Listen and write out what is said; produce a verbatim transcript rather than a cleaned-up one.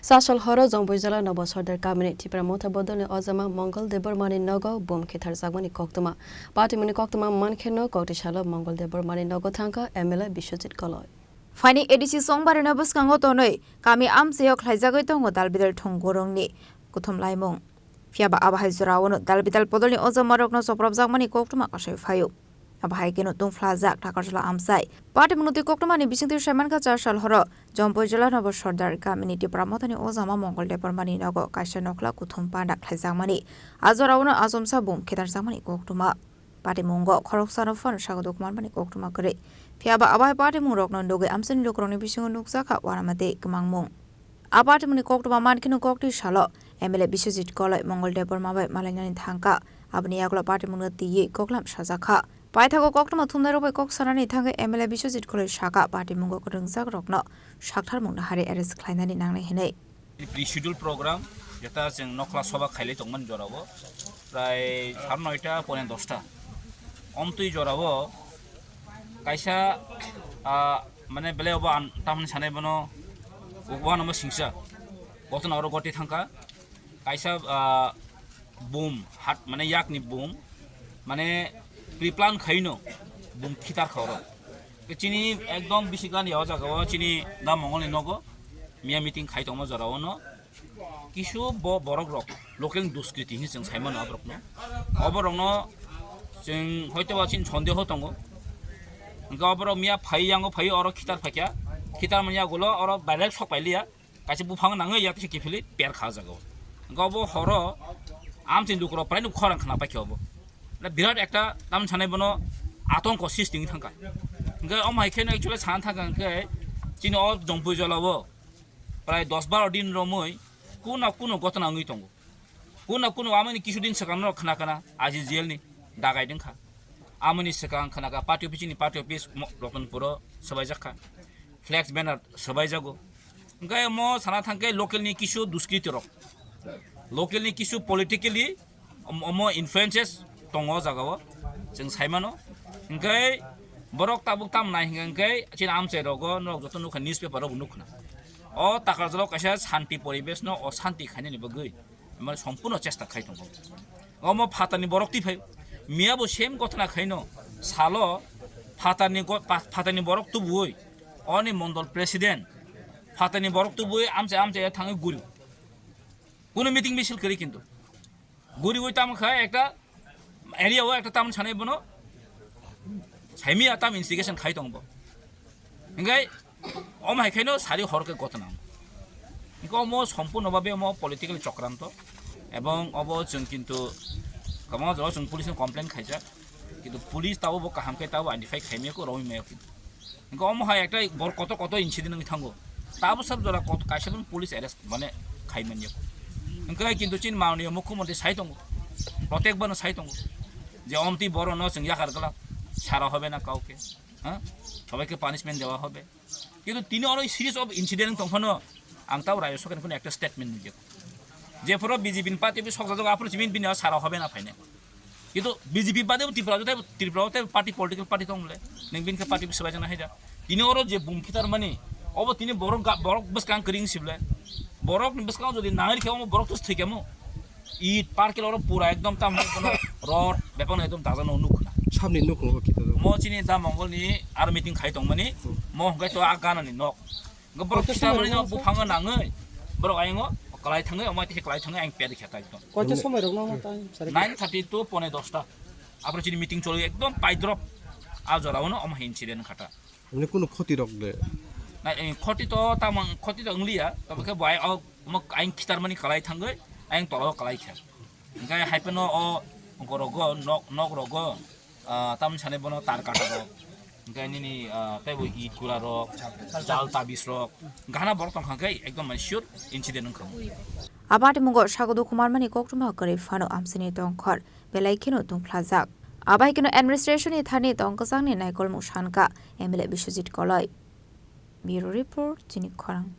Chasal horo Jompuijala Nobo Sordar kamini Tipra Motha bodolni ojama Mongol Debbarmani nogo bum khitharjakmani koktwma. Patimungni koktwma mankheno kokti salo Mongol Debbarmani nogo thangkha M L A Biswajit Koloi. Phaini A D C chongbarino bwskango tonwi kami amchaio khlaijagwi tongo dalbidal thwng gorongni kuthum laimung. Phiyaba abo hai jorao no dalbidal podolni ojamarokno chopropjakmani koktwma kasai phaio. Abo hai kheno tungphlajak Thakarjala amchai. Patimungni twi koktwmani bisingtwi saimankha Chasal horo Jompuijala Nobo Sordar kamini Tipra Mothani ojama Mongol Debbarmani nogo kaisa nokhla kuthum panda khlaijakmani. A jorao no achomsa bum khitarjakmani koktwma. Patimungo khoroksano phano sago dokumanmani koktwma kwrwi. Phiyaba abo hai patimungrokno nugwi amchaini lukurokni bisingo nukjakha uanama tei kwmangmung. A patimungni koktwma mankheno kokti salo M L A Biswajit Koloi Mongol Debbarma bai malainani thangkha. Aboni yagulo patimungno twiwi koklam sajakha. Paithago koktwma thumnairok bai kok sanani thangwi M L A Biswajit Koloi sakha, patimungo kwrwngjakrokno saktharmungno hari arrest khlainani nangnai hinwi. Pre-schedule program, jeta chwng nokhla soba khailai tongmani jorao, prai sare noita pone dosta. Omtwi jorao kaisa, ah, mane belai obo ang tamni sanai bono, uanama singsa. Gotona oro goti thangkha. Kaisa, ah, bum, hat, mane yakni bum, mane pre-plan khaino bum khitar kha oro. Chini ekdom bisi gani o jaga o chini da Mongol ni nogo miya meeting khai tongma jora o no kisu bo borok rok local ni duskriti hinwi chwng sai mano aborok no. Oborok no chwng hoito ba chini sondeho tongo. Hingke oborok miya phai yango phai oro khitar phaikha. Khitar mani yagulo oro direct sok pailiya. Kaisa buphang nangwi yak se kiphilwi per kha jaga o. Hingke obo horo amchini lukurok praino khorang khna paikha obo. Na birat ekta tamni sanai bono atongko sisting thangkha. Hingke omo hai kheno actually sana thangkha hingke chini o Jompuijala o prai dos baro din romwi kuno kuno gotona wngwi tongo. Kuno kuno amoni kisu din swkang no khna khna aji jail ni dagai ding kha. Amoni swkang khna kha party office ni party office mo-, Ratanpur o swbaijak kha. Flex banner swbaijago. Hingke mo sana thangke local ni kisu duskriti rok. Local ni kisu politically om-, omo influences tongo o jaga o. Chwng sai mano. Hingke borok tabuk tam nai hingke chini amchai rogo norok joto nukha newspaper rogo nukha. O Takarjala o kaisa shanti poribesh no o shanti khainani bagwi. Mane sompurno chesta khai tongo. Omo phatarni borok twi phai. Miya bo same gotna khaino salo phatarni go-, pa-, phatarni borok tubui oni mondol president phatarni borok tubui amchai amchai thangwi guri. Kuno meeting misil kwrwi kintu. Guriwi tamo kha ekta area o ekta tamni sanai bono saimiya tam instigation khai tongo bo. Hingke omo hai khaino sari hor khe gotna. Hingke omo sompurno babe omo political chokranto. Ebong obo chwng kintu kwbangma jora chwng police no complain khaijak. Kintu police tabo bo kaham khe tabo identify khaimaya kho romwi maya kho. Hingke omo hai ekta bor koto koto incident wngwi thango. Tabo sab jora kot-, kaisa phano police arrest mane khai manya kho. Hingke kintu chini mananiya mukhyamantri sai tongo. Protek bano sai tongo. Je omtwi borok no chwng yakar glak. Sara hobe na kauke. Ha? Sobaike punishment dewa hobe. Kintu tini oro series of incident wng tongphano ang tabo rayo sokani phano ekta statement nukya. Jephuru B J P ni party bi sokjak jago aphuru simin bini sara hobe na phainai. Kintu B J P bade bo Tripura joto, Tripura o tei party, political party tong le. Neng bini khe party bwswk bai jana haida. Tini oro je bum khitar mani, obo tini borok ga-, borok bwskang kwrwi wng sible. Borok ni bwskang jodi nangri khe omo borok to thwi kemo. It parkel oro pura ekdom tam kono rod bepang ekdom dajak no nuk na. Samni nuk no kita do. Mo chini da Mongol ni ar meeting khai tong mani, mo hwnkhe to a gana ni nok. Hwnkhe borok koita kita samai mani rok no buphango nangwi, borok ayang o kwlai thangwi, omo tei kwlai thangwi ayang peri khe ta ekdom. Koita samai rok no ta sari. Nine thirty to pone dosta. Apro chini meeting choli ekdom paidrop. A jora o no omo incident khata. Mane kuno khoti rok de. Na, eh, khoti to tamang khoti to wngliya. Tamo khe bo ai o mo ayang khitar mani kwlai thangwi, ayang tolo kwlai khe. Hwnkhe hai phano o ungkorogo nok, nok rogo, ah, tamni sani bono tar kata rok. Hwnkhe nini, ah, teibo it kura rok, jal tabis rok. Gana borok tongkha khe ekdom mane sure incident wngkha. Abati mungo sago dukhu manmani koktwma kwrwi phano amsini tongkhor belai kheno tungphlajak. Abai kheno administration ni thani tongkwchangni naikolmung sankha M L A Biswajit Koloi. Bureau Report, Chini Khorang.